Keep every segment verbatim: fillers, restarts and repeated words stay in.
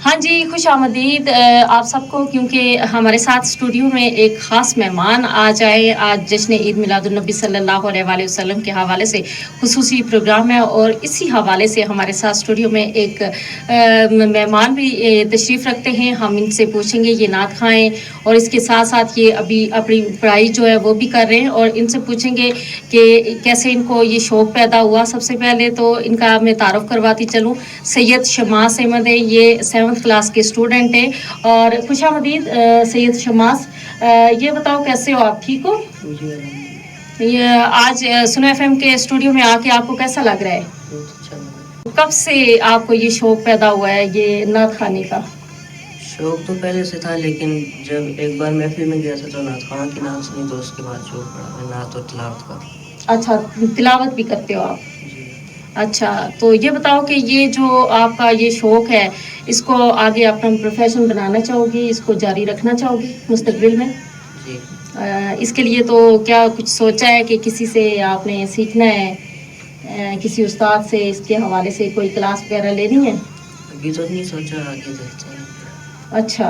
ہاں جی، خوش آمدید آپ سب کو، کیونکہ ہمارے ساتھ اسٹوڈیو میں ایک خاص مہمان آ جائے۔ آج جشن عید میلاد النبی صلی اللہ علیہ وسلم کے حوالے سے خصوصی پروگرام ہے، اور اسی حوالے سے ہمارے ساتھ اسٹوڈیو میں ایک مہمان بھی تشریف رکھتے ہیں۔ ہم ان سے پوچھیں گے، یہ نعت خواں ہیں اور اس کے ساتھ ساتھ یہ ابھی اپنی پڑھائی جو ہے وہ بھی کر رہے ہیں، اور ان سے پوچھیں گے کہ کیسے ان کو یہ شوق پیدا ہوا۔ سب سے پہلے تو ان کا میں تعارف کرواتی چلوں۔ سید شماس احمد ہیں، یہ سیونتھ کلاس کے اسٹوڈنٹ ہیں۔ اور خوش آمدید سید شماس۔ یہ بتاؤ، کیسے ہو آپ؟ ٹھیک ہو؟ یہ آج سنو ایف ایم کے اسٹوڈیو میں آ کے آپ کو کیسا لگ رہا ہے؟ کب سے آپ کو یہ شوق پیدا ہوا ہے یہ نعت خواں کا؟ شوق تو پہلے سے تھا، لیکن جب ایک بار محفل میں گیا تھا تو نعت خواں کی نعت سنی، تو اس کے بعد شوق پڑا نعت و تلاوت کا۔ اچھا، تلاوت بھی کرتے ہو آپ؟ اچھا، تو یہ بتاؤ کہ یہ جو آپ کا یہ شوق ہے، اس کو آگے اپنا پروفیشن بنانا چاہو گی، اس کو جاری رکھنا چاہو گی مستقبل میں؟ جی۔ اس کے لیے تو کیا کچھ سوچا ہے کہ کسی سے آپ نے سیکھنا ہے؟ کسی استاد سے اس کے حوالے سے کوئی کلاس وغیرہ لینی ہے؟ ابھی تو نہیں سوچا، آگے دیکھتے ہیں۔ اچھا،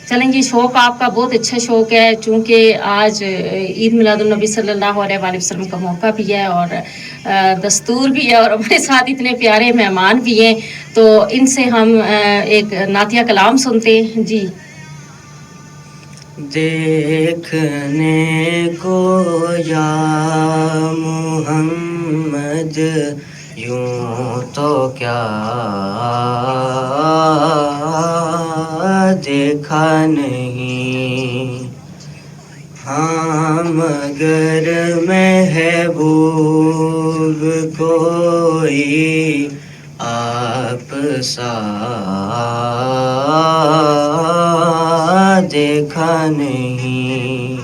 چلیں جی، شوق آپ کا بہت اچھا شوق ہے، چونکہ آج عید میلاد النبی صلی اللہ علیہ وسلم کا موقع بھی ہے اور دستور بھی ہے، اور ہمارے ساتھ اتنے پیارے مہمان بھی ہیں، تو ان سے ہم ایک نعتیہ کلام سنتے ہیں جی۔ دیکھنے کو یا محمد، یوں تو کیا دیکھا نہیں، ہاں مگر محبوب کوئی آپ سا دیکھا نہیں۔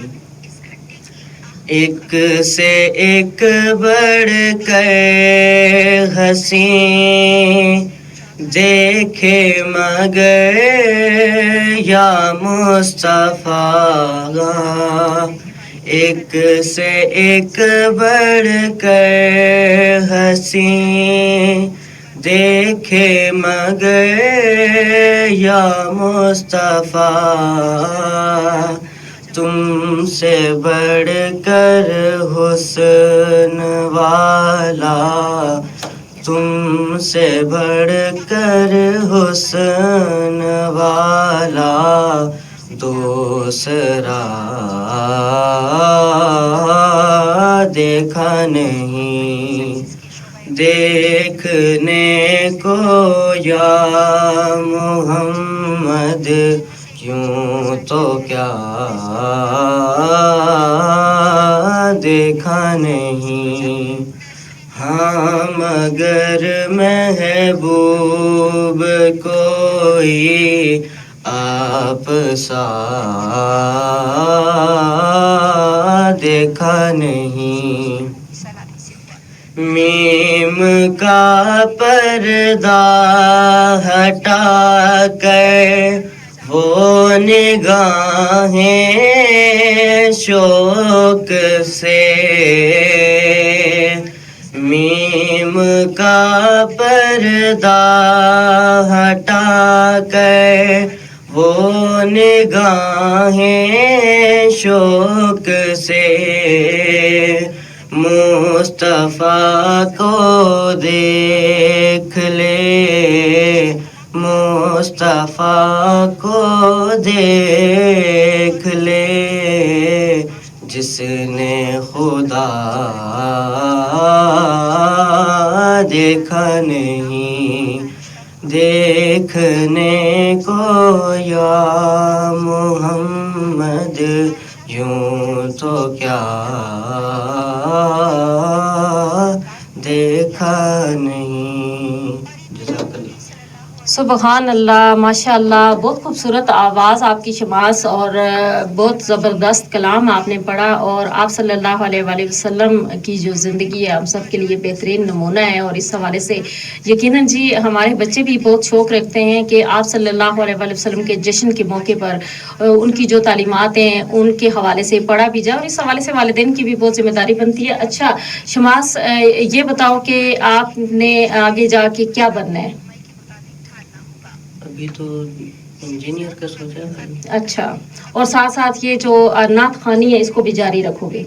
ایک سے ایک بڑھ کر حسین دیکھے مگر یا مصطفی، ایک سے ایک بڑھ کر حسین دیکھے مگر یا مصطفی، تم سے بڑھ کر حسن والا، تم سے بڑھ کر حسن والا دوسرا دیکھا نہیں۔ دیکھنے کو یا محمد، یوں تو کیا دیکھا نہیں، ہاں مگر محبوب کوئی آپ سا دیکھا نہیں۔ میم کا پردہ ہٹا کر وہ نگاہیں شوق سے، میم کا پردہ ہٹا کر وہ نگاہیں شوق سے مصطفی کو دیکھ لے، مصطفی کو دیکھ لے، جس نے خدا دیکھا نہیں۔ دیکھنے کو یا محمد، یوں تو کیا دیکھا نہیں۔ سبحان اللہ، ماشاء اللہ، بہت خوبصورت آواز آپ کی شماس، اور بہت زبردست کلام آپ نے پڑھا، اور آپ صلی اللہ علیہ وسلم کی جو زندگی ہے ہم سب کے لیے بہترین نمونہ ہے، اور اس حوالے سے یقینا جی ہمارے بچے بھی بہت شوق رکھتے ہیں کہ آپ صلی اللہ علیہ وسلم کے جشن کے موقع پر ان کی جو تعلیمات ہیں ان کے حوالے سے پڑھا بھی جائے، اور اس حوالے سے والدین کی بھی بہت ذمہ داری بنتی ہے۔ اچھا شماس، یہ بتاؤ کہ آپ نے آگے جا کے کیا بننا ہے؟ ابھی تو انجینئر کا سوچا تھا۔ اچھا، اور ساتھ ساتھ یہ جو نعت خوانی ہے، اس کو بھی جاری رکھو گے؟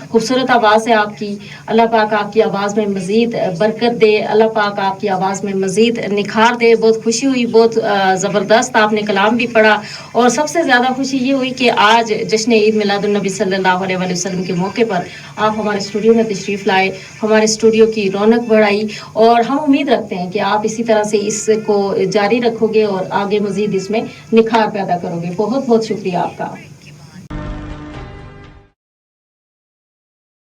خوبصورت آواز ہے آپ کی۔ اللہ پاک آپ کی آواز میں مزید برکت دے، اللہ پاک آپ کی آواز میں مزید نکھار دے۔ بہت خوشی ہوئی، بہت زبردست آپ نے کلام بھی پڑھا۔ اور سب سے زیادہ خوشی یہ ہوئی کہ آج جشن عید میلاد النبی صلی اللہ علیہ وسلم کے موقع پر آپ ہمارے اسٹوڈیو میں تشریف لائے، ہمارے اسٹوڈیو کی رونق بڑھائی، اور ہم امید رکھتے ہیں کہ آپ اسی طرح سے اس کو جاری رکھو گے اور آگے مزید اس میں نکھار پیدا کرو گے۔ بہت بہت شکریہ آپ کا۔